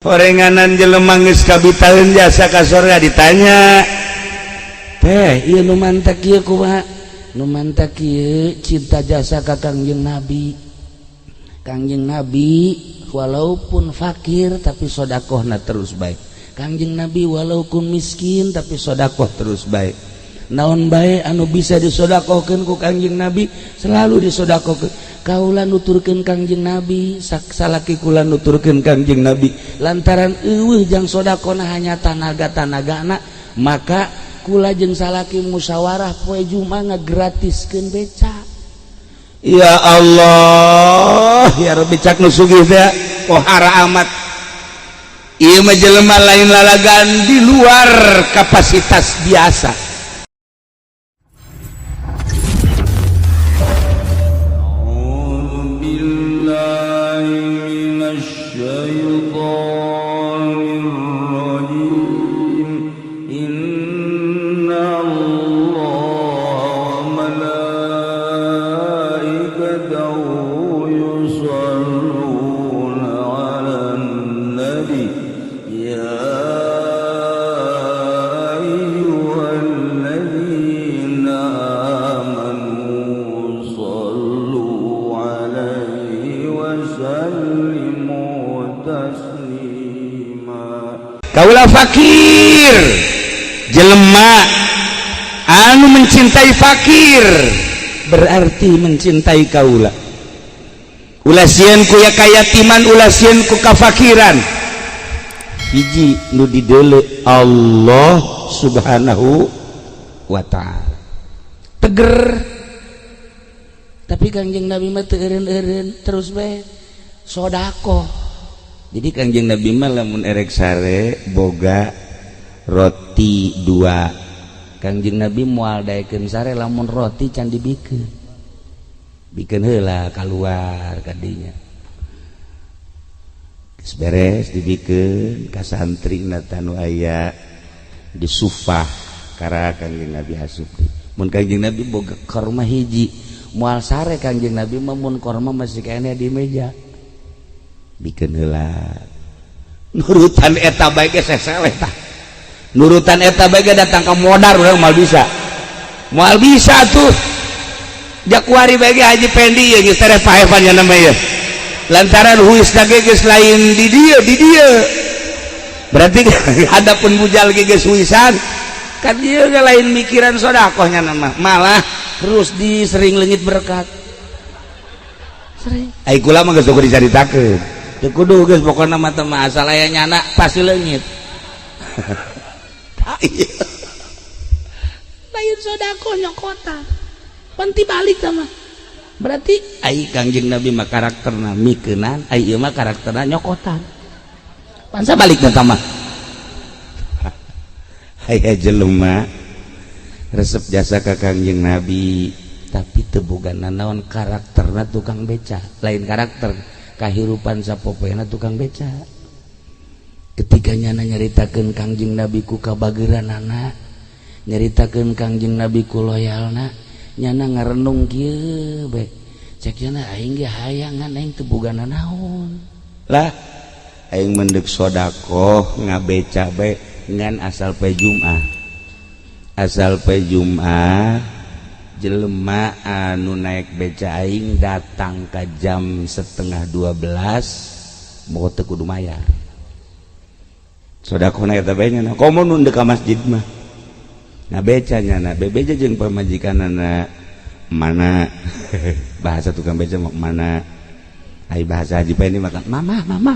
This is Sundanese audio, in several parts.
Orenganan jelema geus kabitaeun jasa ka sorga ditanya, "Teh, ieu nu mantak ieu kumaha?" Nu mantak ieu cinta jasa ka Kangjeng Nabi. Kangjeng Nabi walaupun fakir tapi sodakohna terus baik. Kangjeng Nabi walaupun miskin tapi sodakoh terus baik. Naon bae anu bisa disodakohkeun ku Kangjeng Nabi selalu disodakohkeun. Kaula nuturkeun Kangjeng Nabi, salaki kula nuturkeun Kangjeng Nabi, lantaran eueuh jang sodakohna hanya tanaga-tanagana, maka kula jeung salaki musyawarah poe Jumat ngagratiskeun beca. Ya Allah, ya Rabbi, cak nu sugih teh pohara amat. Ieu mah jelema lain lalagan, di luar kapasitas biasa. Kaula fakir, jelema anu mencintai fakir berarti mencintai kaula. Ulah sieun ku ya kayatiman, ulah sieun ku kafakiran. Hiji nu dideuleu Allah Subhanahu wa Ta'ala. Teger, tapi Kangjeng Nabi mah teu eureun-eureun, terus bae sodakoh. Jadi Kangjeng Nabi mah lamun erek sare boga roti dua, Kangjeng Nabi moal daekeun sare lamun roti can dibikeun. Bikeun heula kaluar kadinya, geus beres dibikeun ka santri nu aya di sufah kara Kangjeng Nabi asup. Mun Kangjeng Nabi boga korma hiji, moal sare Kangjeng Nabi mah mun korma masih keneh di meja. Bikin heula nurutan eta bae ge seseleh tah, nurutan eta bae ge datang ke modar urang moal bisa, moal bisa tuh. Jakuari bae ge Haji Pendi ye geus tereh paepan nya nama ye, lantaran huisna ge geus lain di dieu, di dieu berarti adapun bujal ge geus huisan kan ieu ge lain mikiran sodakohnya nama, malah terus di sering leungit berkat sering. Ai kula mah geus teu dicaritakeun. Teu kudu geus, pokona mah teh asal aya nyana pasti leungit. Lain sodakoh, nyokotan panti balik sama. Berarti ai Kangjeng Nabi mah karakterna mikeunan, ai ieu mah karakterna nyokotan. Pansa balik teh mah. Aya jelema resep jasa ka Kangjeng Nabi tapi teu boga nanaon, karakterna tukang beca, lain karakter, kahirupan sapopoena tukang beca. Ketika nyana nyaritakeun Kangjeng Nabi ku kabageranana, nyaritakeun Kangjeng Nabi ku loyalna, nyana ngarenung kieu bae, cek nyana, "Aing ge hayang, ngan aing teu boga nanaon lah. Aing mendek sodakoh ngabeca bae ngan asal poe Jumat, asal poe Jumat jelema anu naik beca aing datang ke jam 11.30 mau teu kudu mayar." Sodakohna eta bae nya. Komo nu ka masjid mah ngabeca nyana, bebeja jeung pamajikanana mana, bahasa tukang beca mah mana, ai bahasa Haji Pendi mah mama mama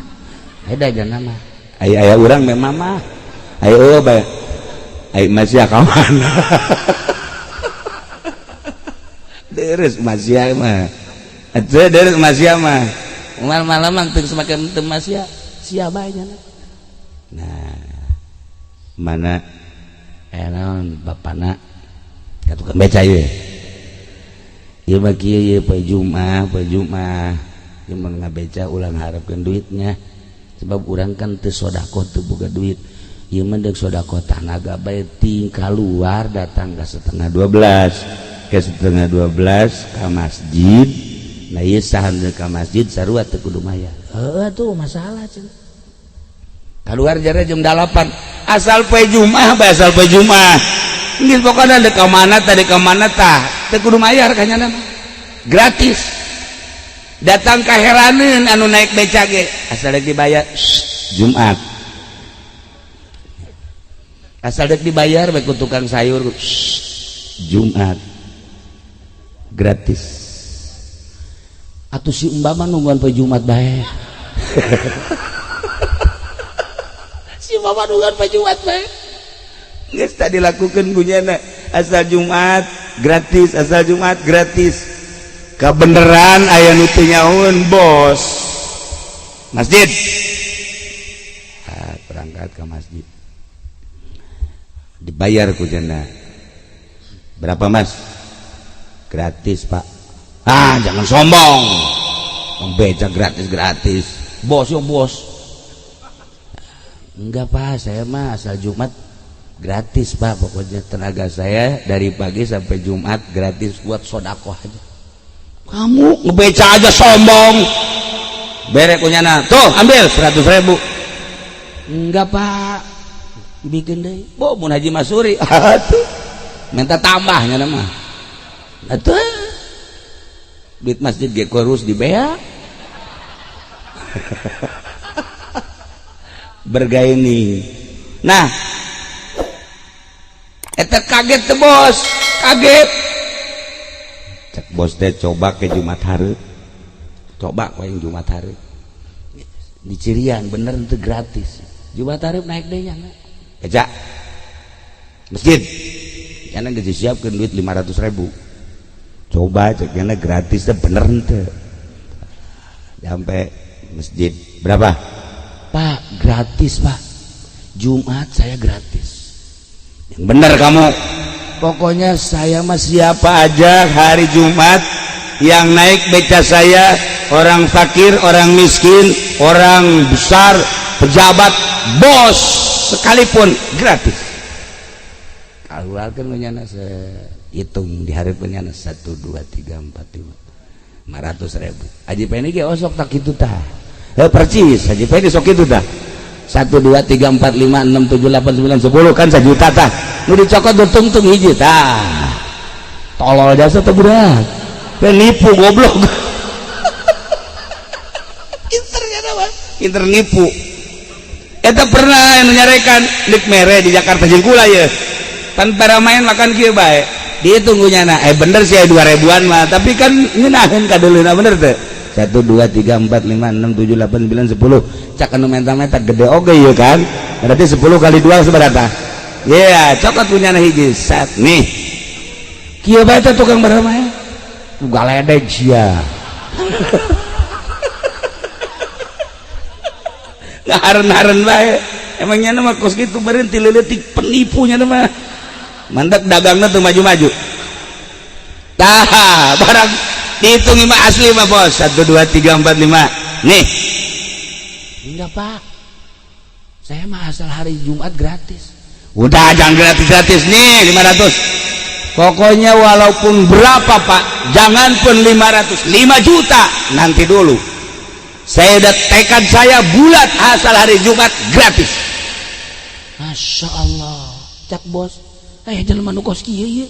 beda aja nama. Ai aya urang mah mama, ai eueuh bae, ai masih ka mana. Deres masih mah atuh, deres masih mah malam-malam teu semakin teu masih sia bae nya. Nah, mana eh naon bapana ka tukang beca ieu, ieu mah kieu ieu, poe Jumat, poe Jumat ieu mah ngabeca ulah harapkeun duitnya, sebab urang kan teu sodakoh, teu boga duit. Ieu mah deuk sodakoh tanaga bae, ting keluar datang ke 11.30, ke 11.30 ka masjid. Nah, ieu saha ka masjid sarua teu kudu mayar. Heueuh tuh masalah cenah. Keluar jare jam 8. Asal poe Jumat bae, asal poe Jumat. Geus pokona dek ka mana tah, dek ka mana tah. Teu kudu mayar ka nyana mah. Gratis. Datang kaheraneun anu naik beca ge, asal dek dibayar. Shh, Jumat. Asal dek dibayar bae ku tukang sayur. Shh, Jumat. Gratis. Atuh si Mbak mah nungguan poe Jumat bae. Si Mama nungguan poe Jumat bae. Geus tadi lakukeun kunyana, asal Jumat gratis, asal Jumat gratis. Kabeneran aya nu teu nyaun bos masjid. Ah, berangkat ke masjid. Dibayar ku jana. Berapa mas? Gratis pak. Ah, jangan sombong. Beca gratis-gratis. Bos yo bos. Enggak pak, saya mah asal Jumat gratis pak. Pokoknya tenaga saya dari pagi sampai Jumat gratis buat sodakoh aja. Kamu ngebeca aja sombong. Berek punya, tuh ambil 100.000. Enggak pak, bikin deh. Bo, mun Haji Masuri, atuh minta tambahnya nama. Atuh duit masjid ge kurus dibea. Bergaini. Nah, eta kaget teh bos, kaget. Cek bos teh coba ke Jumat hari. Coba ku aing Jumat hari. Di Cirian bener itu gratis. Jumat hari naik deh nya. Eja. Masjid. Karena geus disiapkeun duit 500.000. Coba cek nya gratis teh bener henteu. Sampai masjid berapa? Pak, gratis pak. Jumat saya gratis. Yang bener kamu. Pokoknya saya mah siapa aja hari Jumat yang naik beca saya, orang fakir, orang miskin, orang besar, pejabat, bos sekalipun gratis. Keluarkan punya hitung di hari punya 1 2 3 4 5 500.000. Haji Peni ge osok tak kitu tah. Percis Haji Peni sok kitu tah. 1 2 3 4 5 6 7 8 9 10 kan 1 juta tah. Nu dicokot tungtung hiji tah. Tolol jasa teh budak. Penipu goblok. Pinter ya mah. Pinter nipu. Eta pernah anu nyarekan dik mere di Jakarta jeung kula ye. Pan para main makan kieu bae. Dihitung nyana, bener sih 2000-an mah, tapi kan ngeunaheun kadeuleuna bener teh. 1 2 3 4 5 6 7 8 9 10. Cak anu menta-menta gede oge ieu kan. Berarti 10 kali 2 sabaraha? Iya, cokot punya hiji set nih. Kieu bae teh tukang beramain. Galedeg sia. Ngaharen-haren bae. Emangnya mah kos kitu berhenti leutik penipunya mah. Mantak dagangna tuh maju-maju. Tah, barang dihitung mah asli mah bos. 1 2 3 4 5. Nih. Enggak, Pak. Saya mah asal hari Jumat gratis. Udah jangan gratis-gratis nih 500. Pokoknya walaupun berapa, Pak, jangan pun 500, 5 juta nanti dulu. Saya udah tekad saya bulat asal hari Jumat gratis. Masya Allah, cak bos. Jelema nu kos kieu ieu.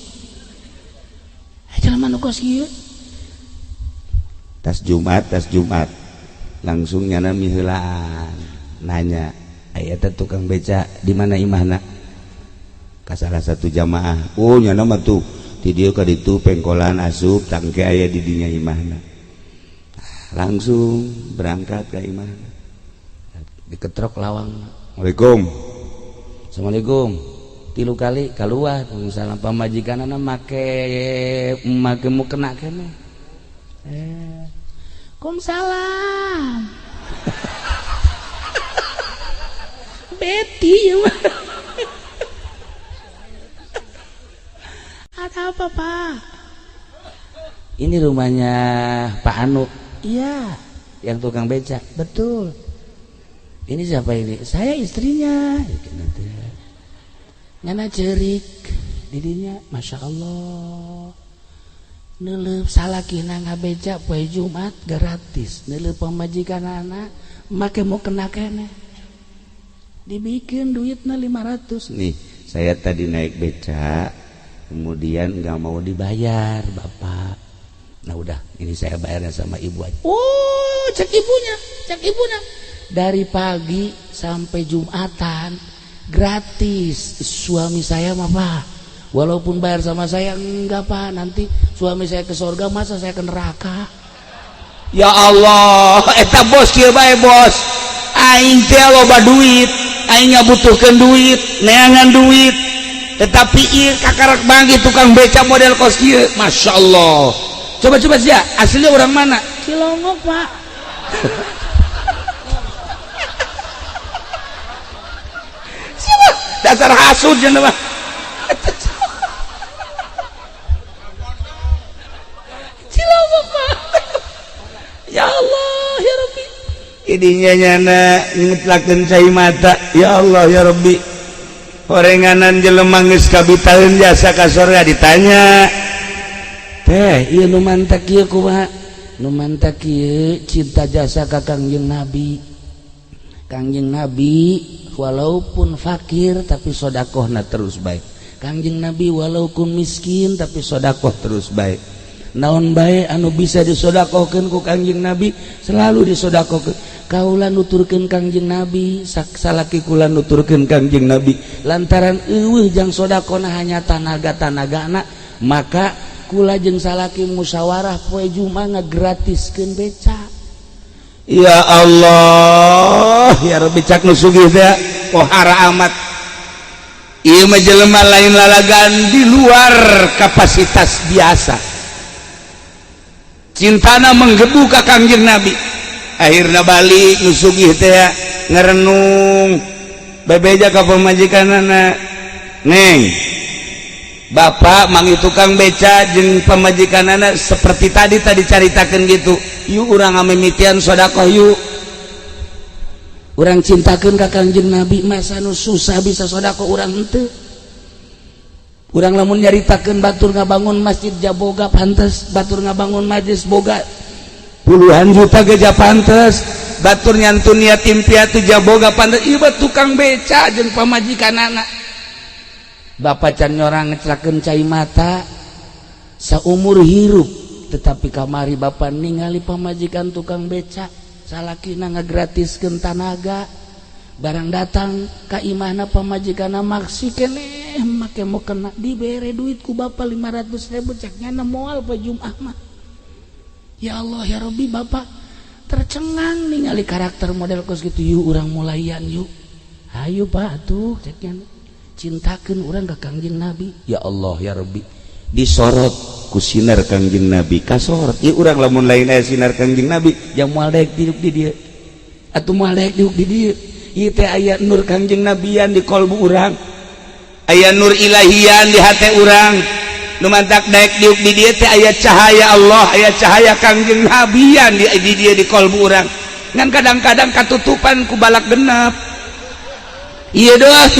Jelema nu kos kieu. Tas Jumat, tas Jumat. Langsung nyana miheulaan. Nanya, aya teh tukang beca di mana imahna? Ka salah satu jamaah. Oh, nyana mah tuh ti dieu ka ditu pengkolan asup tangke aya di dinya imahna. Langsung berangkat ke imahna. Diketrok lawang. Assalamualaikum. Assalamualaikum. 3 kali keluar misalnya pamajikanana make make mukena kene. Waalaikumsalam. Betty ya mah. Ada apa, Pak? Ini rumahnya Pak Anu. Iya, yang tukang becak. Betul. Ini siapa ini? Saya istrinya. Nyana cerik didinya, Masya Allah. Neuleup salakina ngabeca poe Jumat gratis. Neuleup pamajikan anak make mau kena kene. Dibikin duitnya 500 nih. Saya tadi naik beca, kemudian nggak mau dibayar bapak. Nah udah, ini saya bayarnya sama ibu aja. Oh, cek ibunya, cek ibunya. Dari pagi sampai Jumatan gratis suami saya mah pak. Walaupun bayar sama saya enggak pak, nanti suami saya ke surga, masa saya ke neraka. Ya Allah, eta bos kieu bae bos. Aing teh loba duit, aing ngabutuhkeun duit, neangan duit. Tetapi ieu kakarak banggi tukang beca model kos kieu, Masya Allah. Coba-coba sih, aslinya orang mana? Cilongok pak. Siapa? Dasar hasud jeung mah. Cilongok pak. Ya Allah ya Rabbi. Idinya nyana ngetlakeun cai mata. Ya Allah ya Rabbi. Horenganan jelema geus kabitaeun jasa ka surga ditanya. Teh, ieu nu mantak ieu kumaha? Nu mantak ieu cinta jasa ka Kangjeng Nabi. Kangjeng Nabi walaupun fakir tapi sodakohna terus baik. Kangjeng Nabi walaupun miskin tapi sodakoh terus baik. Naon bae anu bisa disodakohkeun ku Kangjeng Nabi selalu disodakohkeun. Kaula nuturkeun Kangjeng Nabi, salaki kula nuturkeun Kangjeng Nabi. Lantaran eueuh jang sodakohna hanya tanaga-tanagana, maka kula jeung salaki musyawarah poe Jumat ngagratiskeun beca. Ya Allah, ya Rabbi, cak nu sugih teh pohara amat. Ieu mah jelema lain lalagan di luar kapasitas biasa. Cintana menggebu ka Kangjeng Nabi. Akhirna balik nu sugih teh ngerenung bebeja ka pamajikanana. Neng, bapak mangi tukang beca jeung pamajikanana seperti tadi tadi caritakeun gitu. Yuk urang ngamimitian sedekah yuk. Urang cintakeun ka Kangjeng Nabi, masa nu susah bisa sedekah urang henteu. Urang lamun nyaritakeun batur ngabangun masjid jaboga pantes, batur ngabangun majlis boga puluhan juta ge pantes, batur nyantun yatim piatu jaboga pantes. Ieu tukang beca jeung pamajikanana. Bapak can nyorang ngeclakeun cai mata saumur hirup, tetapi kamari bapak ningali pamajikan tukang beca salakina ngagratiskeun tanaga, barang datang ka imahna pamajikanna maksi keneh make mau kena dibere duit ku bapak 500.000 cek nyana moal poe Jumat mah. Ya Allah ya Rabbi, bapak tercengang ningali karakter model kos gitu. Yuk urang mulayan yuk, ayo pak tuh cek nyana cintakeun urang ka Kangjeng Nabi. Ya Allah ya Rabbi, disorot ku sinar Kangjeng Nabi kasorot. Ieu urang lamun lain aya sinar Kangjeng Nabi jang moal daek diuk di dieu atuh, moal daek diuk di dieu. Ieu teh aya nur Kangjeng Nabian di kolbu urang, aya nur ilahian di hate urang. Nu mantak daek diuk di dieu teh aya cahaya Allah, aya cahaya Kangjeng Nabian di dieu di kolbu urang. Ngan kadang-kadang katutupan ku balak genep. Iya doa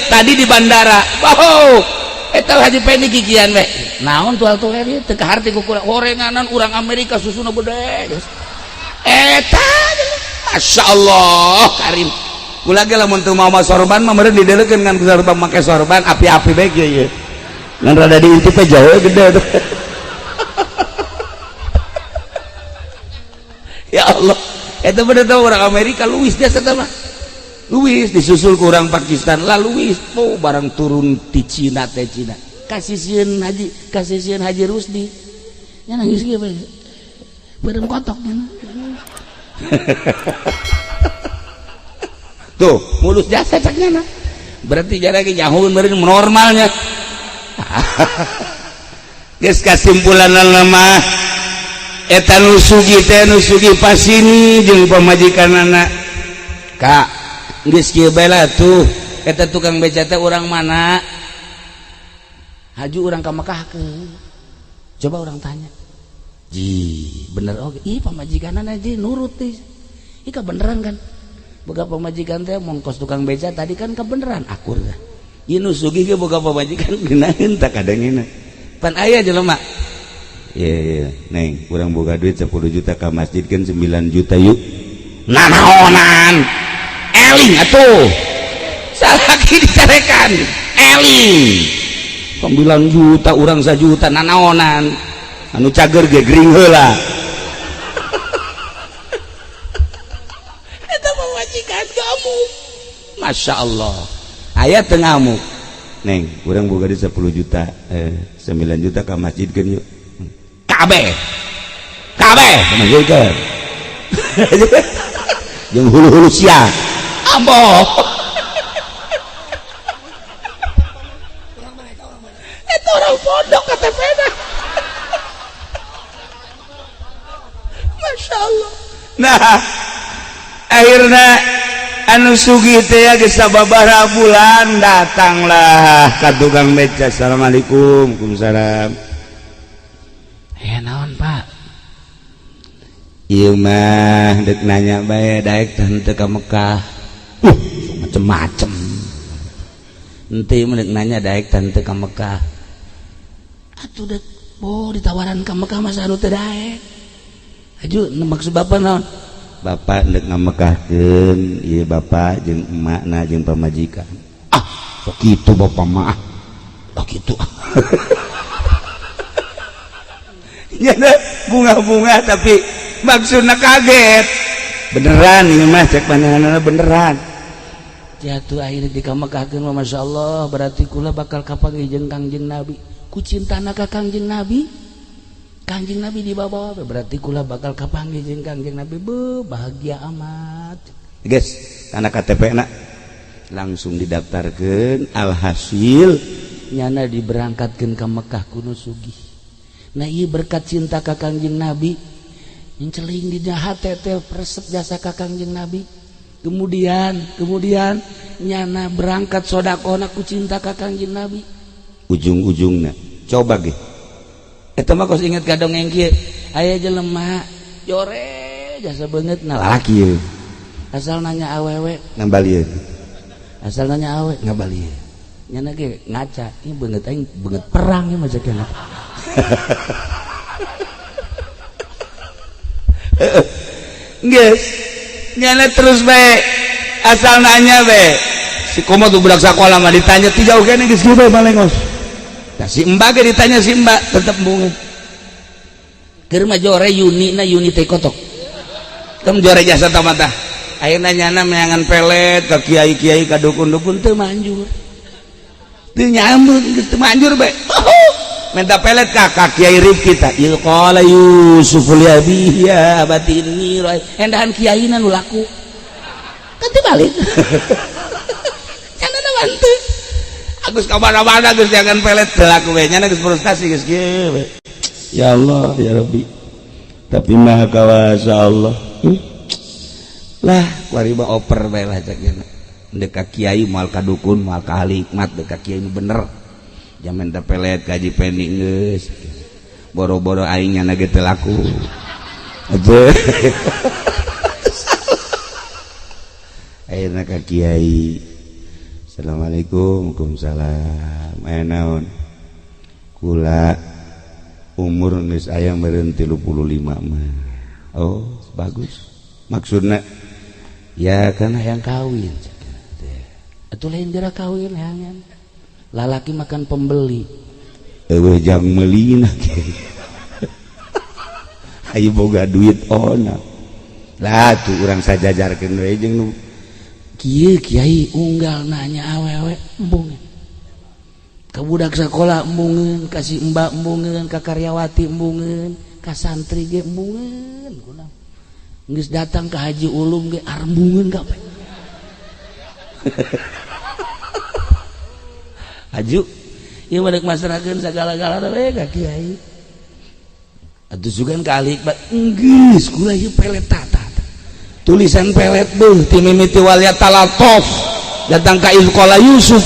tadi di bandara. Wow, eta Haji Pendi kikian we. Naon tual tual ieu teu kaharti ku kurang horenganan urang Amerika susuna gede. Eta Masya Allah Karim. Kula ge lamun teu mau sorban mah meureun dideulekeun ngan sorban make sorban api-api bae ge ieu. Ngan rada diintip teh jauh gede tuh. Ya Allah, eta bener teh urang Amerika Luis jasa teh mah. Luis disusul ke orang Pakistan lah Luis oh barang turun di Cina teh Cina kasih sieun Haji Rusdi nya nangis ge beureum kotok nya. Tuh mulus jasa cak nya berarti jara ge nyahueun beureum normalnya. Geus kasimpulanna mah eta nu sugih teh nu sugih pasini jeung pamajikanana. Kak geus kieu bae lah tuh eta tukang beca teh urang mana? Haju urang ka Mekah ke. Coba urang tanya. Ji, bener oge. Ih pamajikanana ji nurut teh. Ih kabeneran kan. Boga pamajikan teh mongkos tukang beca tadi kan kebeneran akur teh. Ieu nu sugih ge boga pamajikan geunaheun tak kadangena. Pan aya jelema. Iya, iya, neng, urang boga duit 10 juta ka masjid kan 9 juta yuk. Nanaonan. Eling atuh. Salaki dicarekan eling 9 juta urang sajuta nanaonan anu cager ge gering heula. Eta mah majikan kamu. Masya Allah aya teu ngamuk. Neng, urang boga di 10 juta, 9 juta ka masjid kan yuk. Kabeh. Kabeh ka masjid kan. Jeung hulu-hulu sia. Ambo. Eta orang pondok KTP-na. Masya Allah. Nah, akhirnya anu sugih teh geus sababaraha bulan datanglah ka tukang beca. Assalamualaikum. Waalaikumsalam. Ya naon Pak? Ieu mah deuk nanya bae daek teh henteu ka Mekah. Macem-macem. Henteu mah deuk nanya daek teh henteu ka Mekah. Atuh deuk oh ditawaran ka Mekah masa anu teu daek. Aju maksud bapak naon? Bapak ndek ngamekahkeun ieu bapak jeung emakna jeung pamajikan. Ah, sok kitu bapak mah. Ah, kitu. Ya bunga-bunga tapi maksudna kaget. Beneran ieu mah cek panjenenganna beneran. Jatuh akhirnya dikamekahkeun mah masyaallah berarti kula bakal kapanggih jeung Kangjeng Nabi. Ku cintana ka Kangjeng Nabi. Kangjeng Nabi dibawa berarti kula bakal kapanggih jeung Kangjeng Nabi. Be bahagia amat. Guys, karena KTP na langsung didaftarkeun, alhasil nyana diberangkatkeun ka Mekah kuno sugih. Nah ieu berkat cinta ka Kangjeng Nabi nyenceling di hate teh resep jasa ka Kangjeng Nabi. Kemudian nyana berangkat sedekahna ku cinta ka Kangjeng Nabi. Ujung-ujungna coba ge. Eta mah kos inget ka dongeng kieu. Aya jelema jore jasa beungeut na lalaki ieu. Asal nanya awewe ngabalieun. Asal nanya awe ngabalieun. Nyana ge ngaca, ieu beungeut aing beungeut perang ieu mah cek. Geus, nyana terus bae asal nanya bae. Si komo tuh budak sakola mah ditanya ti jauh keneh geus kieu bae balengos. Nah, si mbak ge ditanya si mbak tetep embungeun. Keur mah jore Yuni na Yuni teh kotok. Tem jore jasa tamata. Ayeuna nyana meangan pelet ka kiai-kiai ka dukun-dukun teu manjur. Teu nyambung geus teu manjur bae. Minta pelet ka kiai Rifki tah. Il qala Yusuf li abihi ya abati inni ra endahan kiaina nu laku. Kan teu balik. Nyana na bantu. Agus ka mana-mana geus jangan pelet teu laku we nyana geus frustasi geus kieu we. Ya Allah ya Rabbi. Tapi maha kawasa Allah. Lah kuari mah oper bae lah cek nya. Deuk ka kiai moal ka dukun moal ka ahli hikmat deuk ka kiai nu bener. Jaman teh pelet ka Haji Pendi geus. Boro-boro aing nyana ge teu laku. Ayeuna ka kiai. Assalamualaikum. Waalaikumsalam. Aya naon? Kula umur geus aya meureun 35 mah. Oh, bagus. Maksudna ya kan hayang kawin. Atuh lain geura kawin hayangan. Lalaki makan pembeli. Eueuh jang meulina ge. Hayu boga duit ona. Lah tuh urang sajajarkeun we jeung nu kieu kiai unggal nanya awewe embungeun. Ka budak sakola embungeun, ka si mbak embungeun, ka karyawati embungeun, ka santri ge embungeun. Kunaon? Geus datang ka Haji Ulum ge arembungeun kabeh. Aju ieu mah deuk masrahkeun sagala-galana we ka kiai. Atuh sugan ka ahli hikmat geus kula ieu pelet tata. Tulisan pelet beuh ti mimiti wal yatalatof datang ka Izqala Yusuf.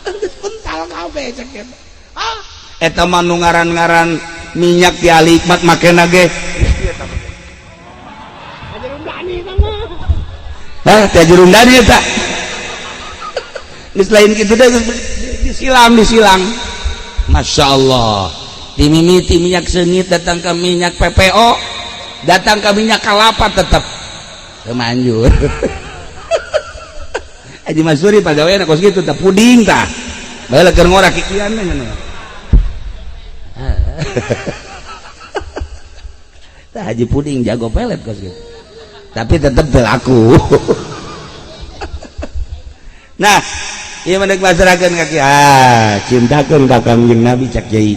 Geus pental kabeh cek eta. Ah, eta mah nu ngaran-ngaran minyak di ahli hikmat makena ge. Hah, teh jurundani eta. Geus lain kitu deh disilang disilang. Masya Allah. Di mimiti minyak seungit datang ke minyak PPO, datang ke minyak kelapa tetep teu manjur. Haji Masuri pagaweana kos kitu tah puding tah. Baheula keur ngora kikian mah nya. Tah Haji Puding jago pelet kos kitu. Tapi tetep teu laku. Nah, ieu mah deuk masrahkeun ka kiai. Cintakeun ka Kangjeng Nabi cak kiai.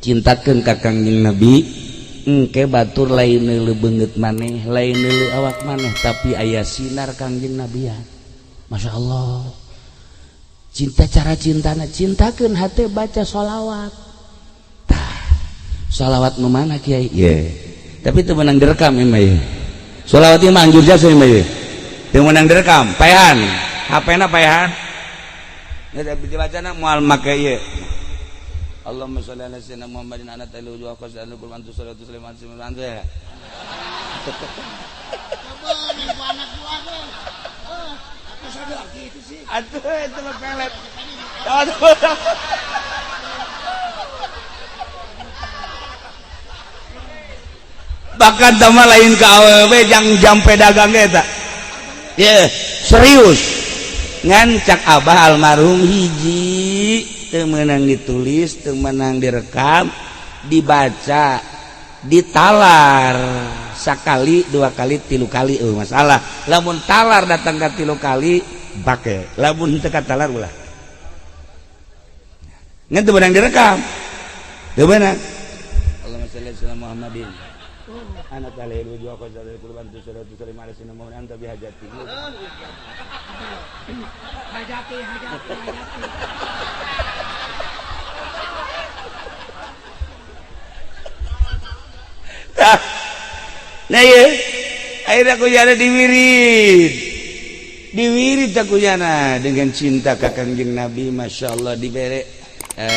Cintakeun ka Kangjeng Nabi engke batur lain neuleu beungeut maneh, lain neuleu awak maneh, tapi aya sinar Kangjeng Nabi ya. Masya Allah. Cinta cara cintana, cintakeun hate baca sholawat. Tah, sholawat nu mana kiai? Ye. Tapi teu meunang direkam ieu mah ye. Sholawat ieu mah anjur jasa ieu mah ye. Teu meunang direkam, paehan. HP-na paehan. Dibacana moal make ieu. Allahumma sholli ala sayyidina Muhammadin ana ta'ala wa qasal kul antu salatu sulaiman sulaiman ya. Atuh itu mah pelet. Bahkan tama lain ka awewe jang jampe dagang eta. Ye, serius. Ngan cak abah almarhum hiji teu meunang ditulis, teu meunang direkam, dibaca, ditalar sakali, dua kali, tilu kali masalah. Lamun talar datang ka tilu kali pake, lamun teu katalar ulah. Ngan teu meunang direkam. Teu meunang. Allahumma shalli ala Muhammadin. Ana talil wujuh qazal qurban tu salatu salim ala sayyidina Muhammad anta bihajati. Hajati hajati hajati. Nah iya, akhirnya aku jana diwirid. Diwirid aku jana dengan cinta ka Kangjeng Nabi, Masya Allah dibere.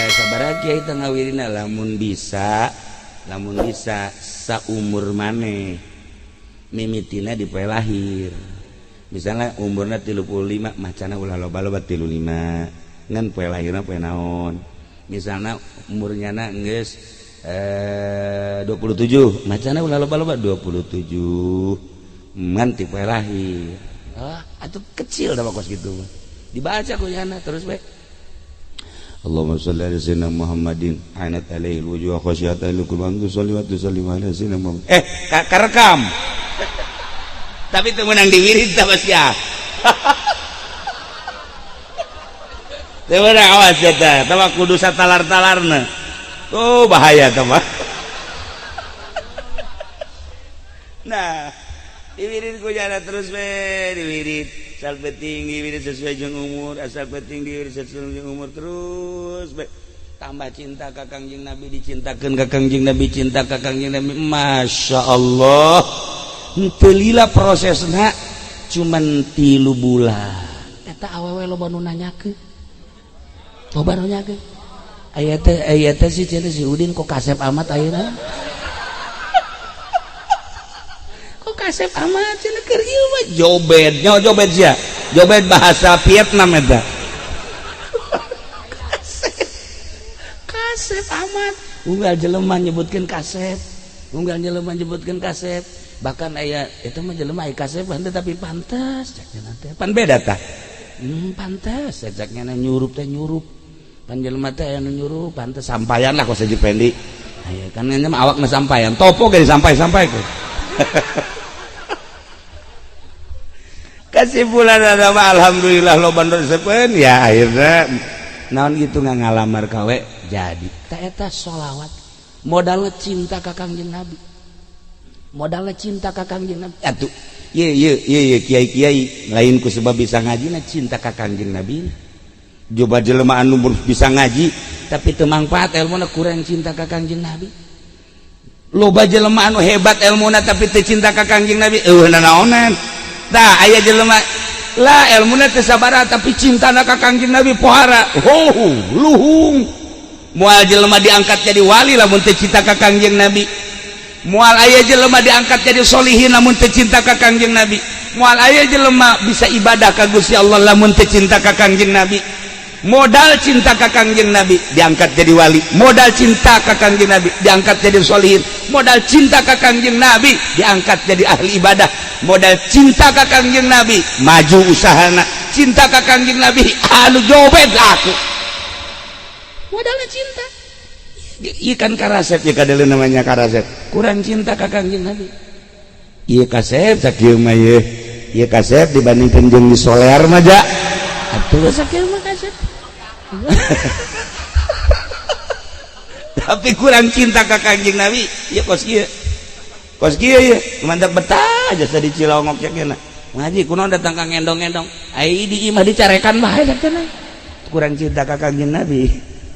Sabar kiai teh ngawirina lamun bisa saumur maneh mimitina di poe lahir. Misalnya umurna 35 macana ulah loba-loba 35 ngan poe lahirna poe naon. Misalnya umurnya na geus 27 macana ulah loba-loba 27 ngan ti poe lahir. Ah, atuh kecil dah kos kitu. Dibaca ku yana terus we. Allahumma shalli ala sayyidina Muhammadin anat alaihi wujuh khasyata likulli sholli wa tusallim ala sayyidina Muhammad. Karekam. Tapi teu meunang diwirid tah bas ya. Teu meunang awas eta, tah mah kudu satalar-talarna. Oh, bahaya tah mah. Nah, diwirid ku jana terus we diwirid. Asal penting diwirid sesuai jeung umur, asal penting diwirid sesuai jeung umur terus we. Tambah cinta ka Kangjeng Nabi, dicintakeun ka Kangjeng Nabi, cinta ka Kangjeng Nabi. Masya Allah. Henteu lila prosesna cuman 3 bulan. Eta awewe loba nu nanyakeun. Loba nu nanyakeun. Aya teh si cenah si Udin kok kasep amat ayeuna. Kok kasep amat cenah keur ieu mah jobed, nyaho jobed sia. Jobed bahasa Vietnam eta. Kasep. Kasep amat. Unggal jelema nyebutkeun kasep. Unggal jelema nyebutkeun kasep. Bahkan aya eta mah jelema aya kasep henteu tapi pantas cak cenah teh. Pan beda tah. Pantas cak nya nyurup teh nyurup. Pan jelema teh aya nu nyurup pantas sampayan lah kos Haji Pendi. Aya kan nya mah awakna sampayan. Topo ge disampai-sampaikeun. Kesimpulan ada alhamdulillah loba nu resepeun ya akhirnya naon gitu ngalamar kawe jadi. Ta eta sholawat modalna cinta ka Kangjeng Nabi. Modalna cinta ka Kangjeng Nabi. Atuh ye ye ye ye kiai-kiai lain ku sebab bisa ngaji na cinta ka Kangjeng Nabi. Coba jelema anu bisa ngaji tapi teu mangfaat elmuna kurang cinta ka Kangjeng Nabi. Loba jelema anu hebat elmuna tapi teu cinta ka Kangjeng Nabi eueuh nanaonan. Tah aya jelema lah elmuna teu sabaraha tapi cintana ka Kangjeng Nabi pohara. Oh, luhung. Moal jelema diangkat jadi wali lamun teu cinta ka Kangjeng Nabi. Moal aya jelema diangkat jadi solihin lamun teu cinta ka Kangjeng Nabi. Moal aya jelema bisa ibadah ka Gusti Allah lamun teu cinta ka Kangjeng Nabi. Modal cinta ka Kangjeng Nabi diangkat jadi wali, modal cinta ka Kangjeng Nabi diangkat jadi solihin, modal cinta ka Kangjeng Nabi diangkat jadi ahli ibadah, modal cinta ka Kangjeng Nabi maju usahana, Cinta ka Kangjeng Nabi anu jobet aku modalnya cinta. Iya kan, karaset ya, kadele namanya karaset, kurang cinta ka Kangjeng Nabi. Iya, kasep sakieu mah ieu. Ieu kasep dibandingkan jeung di soler mah ja atuh, sakieu mah kasep, tapi kurang cinta ka Kangjeng Nabi. Ieu kos kieu, kos kieu ieu mantap betah jasa di Cilongok ya kena ngaji kunaon datang ka ngendong-ngendong, ai di imah dicarekan bae cenah. Kurang cinta ka Kangjeng Nabi.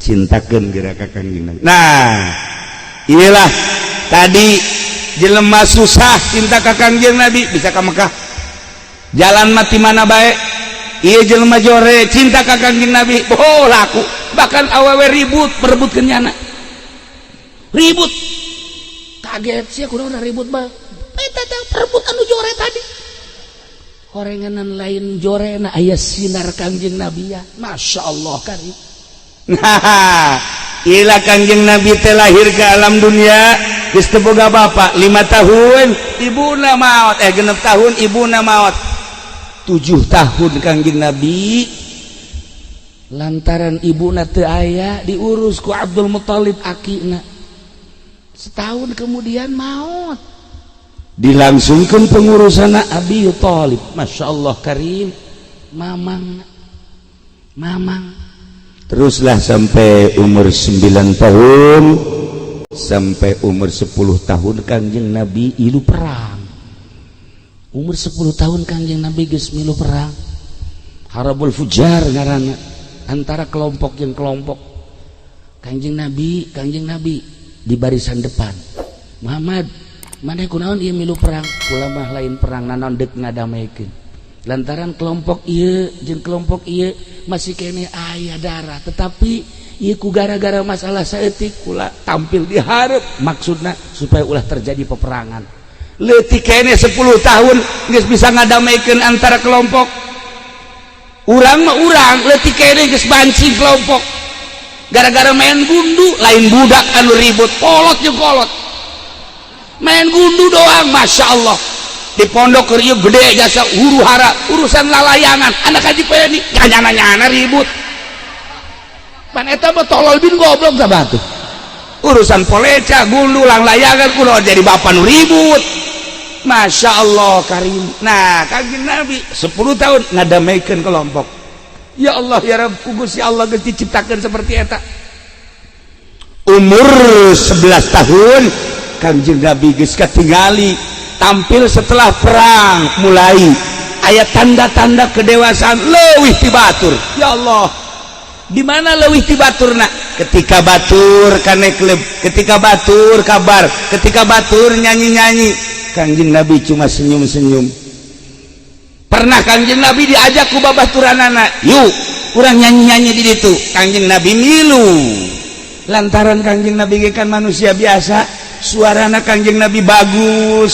Cintakeun geura ka Kangjeng Nabi. Nah, inilah tadi, jelema susah cinta ka Kangjeng Nabi bisa ka Mekah, jalan mati mana bae. Ieu jelema jore cinta ka Kangjeng Nabi, oh laku. Bahkan awewe ribut berebut nyana, ribut. Kaget sih kunaon ribut mah, eta teh perebut anu jore tadi. Horenganan lain jorena, aya sinar Kangjeng Nabi ya. Masya Allah karim. Nah, ila Kangjeng Nabi teh lahir ke alam dunia geus teu boga bapak. 5 tahun ibuna maot, eh, 6 tahun ibuna maot. 7 tahun Kangjeng Nabi, lantaran ibuna teu aya, diurus ku Abdul Muthalib akina. Setahun kemudian maut, dilangsungkan pengurusan Abi Thalib. Masya Allah karim. Mamang, mamang teruslah sampai umur 9 tahun, sampai umur 10 tahun Kangjeng Nabi ilu perang. Umur 10 tahun Kangjeng Nabi geus milu perang Harbul Fujar ngaranna, antara kelompok yang kelompok. Kangjeng Nabi, Kangjeng Nabi di barisan depan. "Muhammad, mana kunaon ieu milu perang?" "Kula mah lain perang naon, dek ngadamaikeun, lantaran kelompok ieu jeung kelompok ieu masih kene aya darah, tetapi ieu ku gara-gara masalah saeutik kula tampil di hareup, maksudna supaya ulah terjadi peperangan." Leutik kene 10 tahun geus bisa ngadamaikeun antara kelompok. Urang mah, urang leutik kene geus bancing kelompok gara-gara main gundu. Lain budak anu ribut, kolot jeung kolot main gundu doang. Masya Allah, di pondok keur gede jasa huru hara urusan lalayangan anak Haji Peni, nyana-nyana ribut. Pan eta mah tolol bin goblok sabatu, urusan poleca gundu lang layangan kuno jadi bapak nu ribut. Masya Allah karim. Nah, Kangjeng Nabi 10 tahun ngadamaikeun kelompok. Ya Allah ya Rabb, Gusti Allah geus diciptakeun seperti eta. Umur 11 tahun Kangjeng Nabi geus katingali tampil setelah perang, mulai aya tanda-tanda kedewasaan leuwih ti batur. Ya Allah, di mana leuwih ti baturna? Ketika batur ka klub, ketika batur kabar, ketika batur nyanyi-nyanyi, Kangjeng Nabi cuma senyum-senyum. Pernah Kangjeng Nabi diajak ku babaturanana, "Yuk, kurang nyanyi-nyanyi di ditu." Kangjeng Nabi milu, lantaran Kangjeng Nabi kan manusia biasa, suarana Kangjeng Nabi bagus,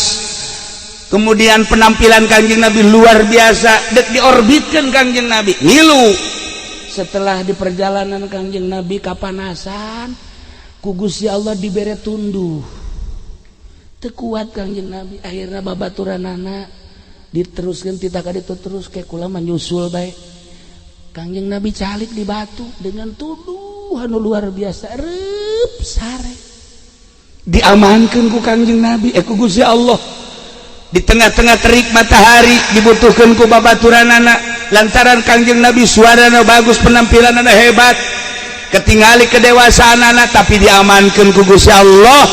kemudian penampilan Kangjeng Nabi luar biasa, dek diorbitkan. Kangjeng Nabi milu. Setelah di perjalanan Kangjeng Nabi kapanasan, ku Gusti Allah dibere tunduh, teu kuat Kangjeng Nabi. Akhirnya babaturanana diteruskan, tidak itu terus kayak kula menyusul baik. Kangjeng Nabi calik di batu dengan tuduhan luar biasa, rep sare. Diamankan ku Kangjeng Nabi, eh, ku Gusti Allah di tengah-tengah terik matahari, dibutuhkan ku babaturanana, lantaran Kangjeng Nabi suarana bagus, penampilan hebat, ketingali kedewasaan anak, tapi diamankan ku Gusti Allah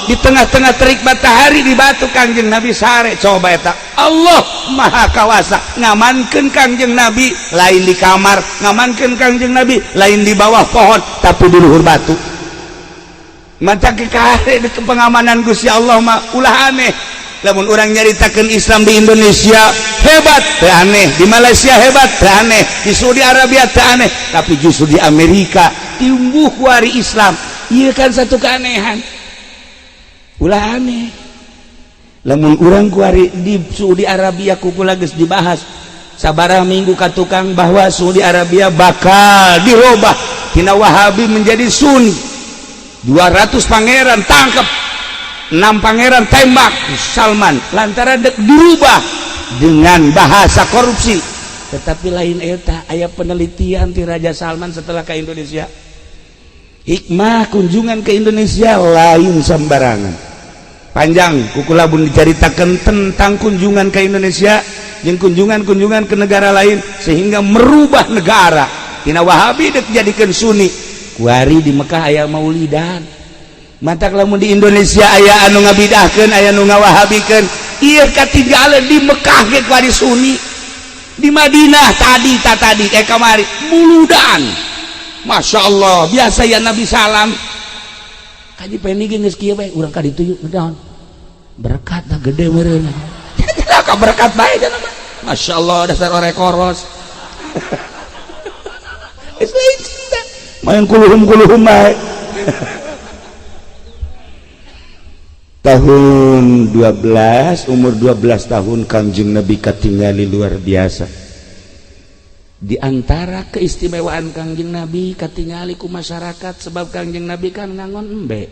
di tengah-tengah terik matahari di batu Kangjeng Nabi sare. Coba eta, Allah Maha Kawasa ngamankan Kangjeng Nabi lain di kamar, ngamankan Kangjeng Nabi lain di bawah pohon, tapi di luhur batu. Mata kekare di pengamanan Gusti Allah mah ulah aneh. Lamun orang nyaritakan Islam di Indonesia hebat teu aneh, di Malaysia hebat teu aneh, di Saudi Arabia teu aneh, tapi justru di Amerika tumbuh kuari Islam. Iya kan, satu keanehan. Ulah aneh lamun urang kuari di Saudi Arabia kukula geus dibahas sabaraha minggu ka tukang bahwa Saudi Arabia bakal dirubah tina Wahabi menjadi Sunni. 200 pangeran tangkap, 6 pangeran tembak Salman lantaran dek dirubah dengan bahasa korupsi. Tetapi lain eta, aya penelitian ti Raja Salman setelah ke Indonesia. Hikmah kunjungan ke Indonesia lain sembarangan. Panjang ku kula bun diceritakan tentang kunjungan ke Indonesia yang kunjungan-kunjungan ke negara lain sehingga merubah negara tina Wahabi dek jadikan Sunni. Kuari di Mekah aya maulidan, matak lamun di Indonesia aya anu ngabidahkeun, aya nu ngawahabikeun, ieu katinggalan di Mekah ge kuari Sunni. Di Madinah tadi tak tadi eh kamari muludan, Masya Allah, biasa ya Nabi salam kaji pendi ge geus kieu bae, urang ka ditu yuk, naon berkat dah gede meureun ka berkat bae cenah mah. Masya Allah, dasar orang koros. Geus lain cinta, main kuluhum kuluhum bae. Tahun 12, umur 12 tahun Kangjeng Nabi katingali luar biasa. Di antara keistimewaan Kangjeng Nabi katingali ku masyarakat, sebab Kangjeng Nabi kan ngangon embe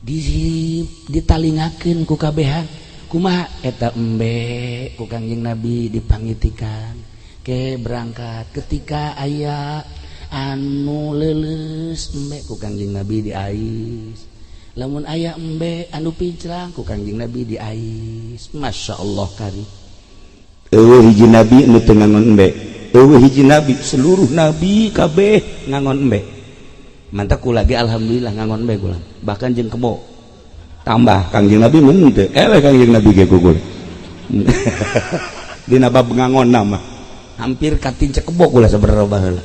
di ditalingakeun ku kabehan. Kumaha eta embe ku Kangjeng Nabi dipangitikan ke berangkat ketika aya anu leuleus, embe ku Kangjeng Nabi diais. Lamun aya embe anu pincrang, ku Kangjeng Nabi diais. Masya Allah, kari eueuh hiji nabi nu teu ngangon embe, eueuh hiji nabi, seluruh nabi kabeh ngangon embe. Mantap, kula ge alhamdulillah ngangon embe kula, bahkan jeung kebo tambah. Kangjeng Nabi mun teu eleh, Kangjeng Nabi ge gugur dina bab ngangon nama hampir katince kebo kula sebenarnya baheula.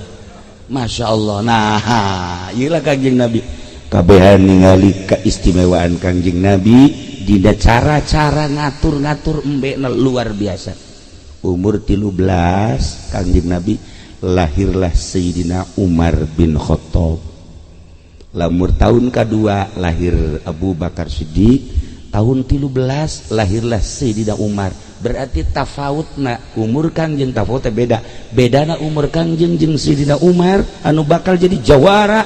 Masya Allah. Nah, ieu lah Kangjeng Nabi. Kabehan ningali keistimewaan Kangjeng Nabi dina cara-cara ngatur-ngatur embe luar biasa. Umur 13 Kangjeng Nabi lahirlah Sayyidina Umar bin Khattab. Lamur tahun kedua lahir Abu Bakar Siddiq, tahun 13 lahirlah Sayyidina Umar. Berarti tafautna umur Kangjeng, tafaut beda bedana umur Kangjeng jeung Sayyidina Umar anu bakal jadi jawara,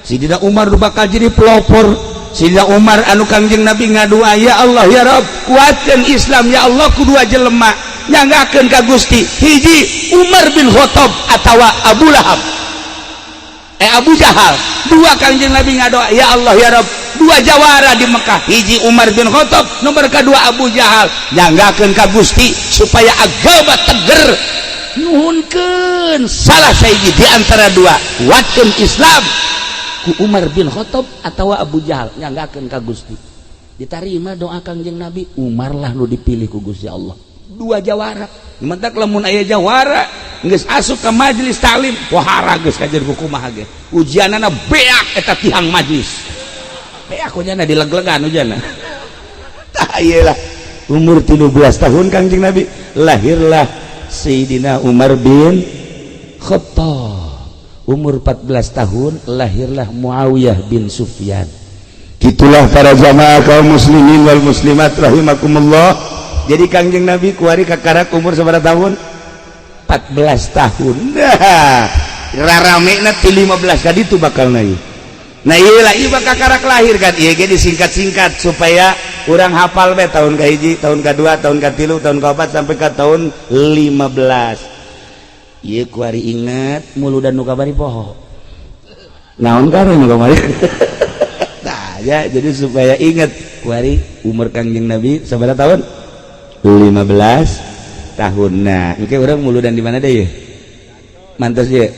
Sayyidina Umar nu bakal jadi pelopor, Sayyidina Umar anu Kangjeng Nabi ngadua, "Ya Allah, ya Rabb, kuatkeun Islam ya Allah ku dua jelema, nyanggakeun ka Gusti, hiji Umar bin Khattab atawa Abu Lahab, eh Abu Jahal." Dua Kangjeng Nabi ngadoa, "Ya Allah, ya Rabb, dua jawara di Mekah, hiji Umar bin Khattab, nomor kedua Abu Jahal, nyanggakeun ka Gusti supaya agama teger, nuhunkeun salah sahiji di antara dua, kuatkeun Islam ku Umar bin Khattab atau Abu Jahal, nyanggakeun ka Gusti." Ditarima doa Kangjeng Nabi, Umar lah nu dipilih ku Gusti Allah. Dua jawara. Mentak lamun aya jawara geus asup ka majelis taklim, wahara geus kajer ku kumaha ge ujianana beak eta tihang majelis beak, ujianna dileg-legan ujianna. Tah, ieu lah umur 13 tahun Kangjeng Nabi lahirlah Sayyidina Umar bin Khattab. Umur 14 tahun lahirlah Muawiyah bin Sufyan. Gitulah para jamaah kaum muslimin wal muslimat rahimakumullah. Jadi Kangjeng Nabi kuari kakarak umur sabaraha tahun? 14 tahun. Nah, raramena ti 15 kali itu bakal naik. Nah, ieu lah, ieu bakal kakarak lahir kan. Ieu ge disingkat-singkat supaya urang hafal be tahun ka hiji, tahun ka-2, tahun ka-3, tahun ka-4 sampai ke tahun 15. Ieu kuari inget muludan nu kabari poho. Naon kare nu kamari? Nah, ya, jadi supaya inget kuari umur Kangjeng Nabi sabaraha tahun? 15 tahun. Nah, engke urang muludan di mana deh ya? Mantas ya?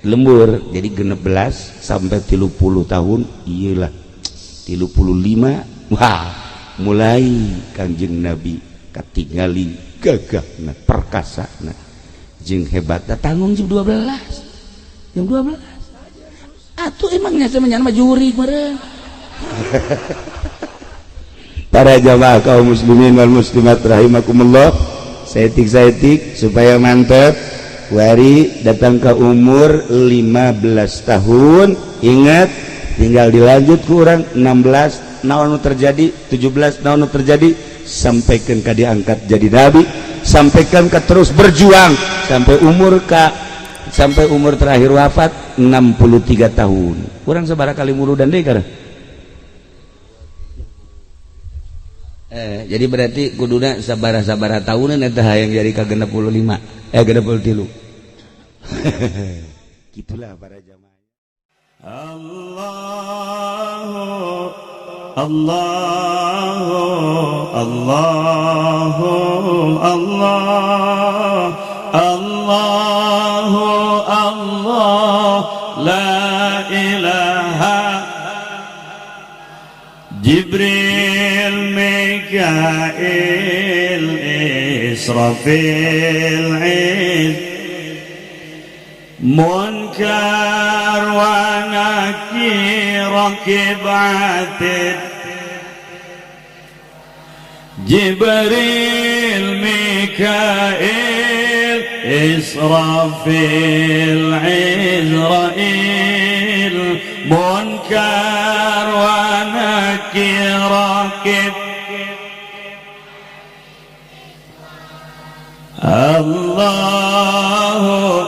Lembur. Jadi 16 sampai 30 tahun, iyalah 35, wah, mulai Kangjeng Nabi katingali gagahna, perkasana jeung hebatna. Tanggung jam 12, jam 12 atuh emangnya semenyan mah jurig meureun. Para jamaah kaum muslimin wal muslimat rahimakumullah, saeutik-saeutik supaya mantep. Wari datang ke umur 15 tahun, ingat, tinggal dilanjut kurang 16 naon nu terjadi, 17 naon nu terjadi, sampaikan ka diangkat jadi nabi, sampaikan ke terus berjuang sampai umur ka sampai umur terakhir wafat 63 tahun. Kurang sabaraha kali muludan deui? Karena Jadi berarti kuduna sabaraha-sabaraha tahunan eta hayang jadi ka 65, eh, 63. Gitulah para jamaah. Allah Allah Allah Allah Allah Allah la ilaha. Jibril, Mikail, Israfil, Munkar wa Nakir, Raqib, Atid. Jibril, Mikail, Israfil, Izrail, Munkar wa Nakir, Raqib. Allah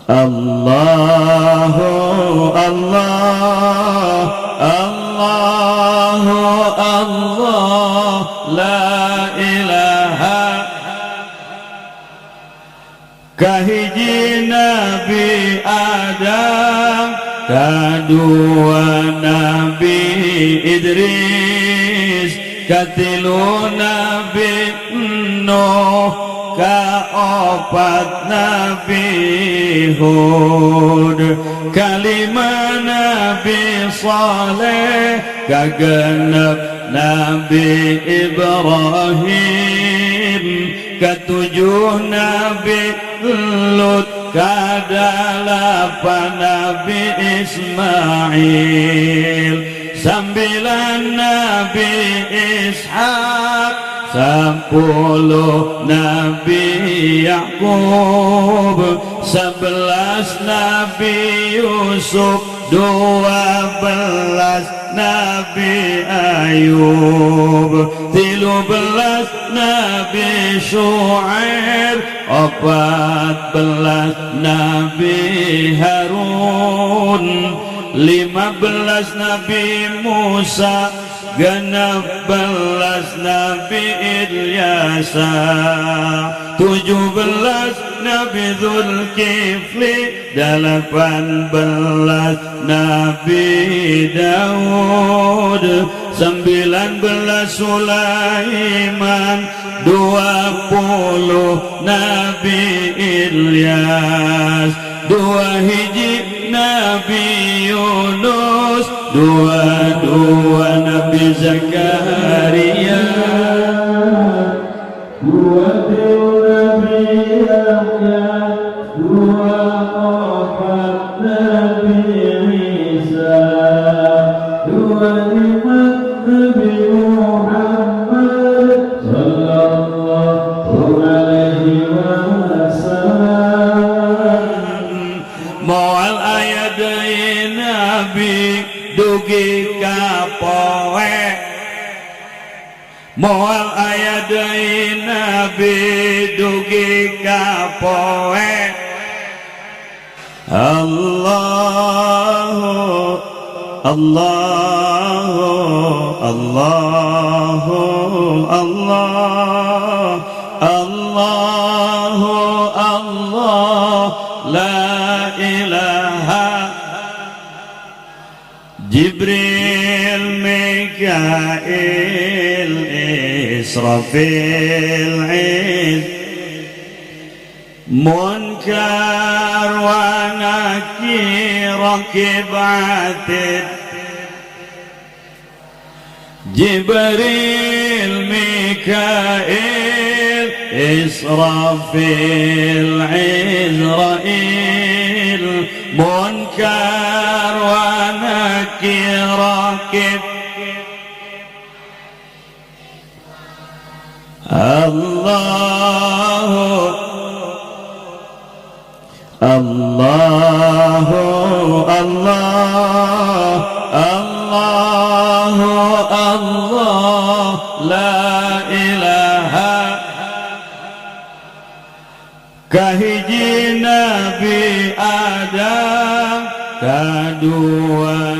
Allah Allah Allah Allah la ilaha. Kahiji Nabi Adam, kadua Nabi Idris, katilu Nabi Nuh, kaopat Nabi Hud, kalima Nabi Saleh, kagenep Nabi Ibrahim, ketujuh Nabi Lut, kadalapan Nabi Ismail, 9 Nabi Ishak, 10 Nabi Yakub, 11 Nabi Yusuf, 12 Nabi Ayub, 13 Nabi Shu'aib, 14 Nabi Harun, 15 Nabi Musa, 16 Nabi Ilyasa, 17 Nabi Zulkifli, 18 Nabi Daud, 19 Sulaiman, 20 Nabi Ilyas, 2 Nabi Yunus, 22 Nabi Zakaria, 23 Nabi Yahya, 24 Nabi Isa, 25 Nabi Muhammad sallallahu alaihi wasallam. Moal aya deui nabi dugi ka poe, moal aya deui nabi dugi ka poe. Allah Allah Allah Allah Allah Allah la ilaha. Jibril, Mikail, Israfil, Munkar wa Nakir, Raqib, Atid. Jibril, Mikail, Israfil, Izrail, Munkar wa Nakir, Raqib. Allah Allah Allah Allah Allah la ilaha. Kahiji Nabi Adam, kadua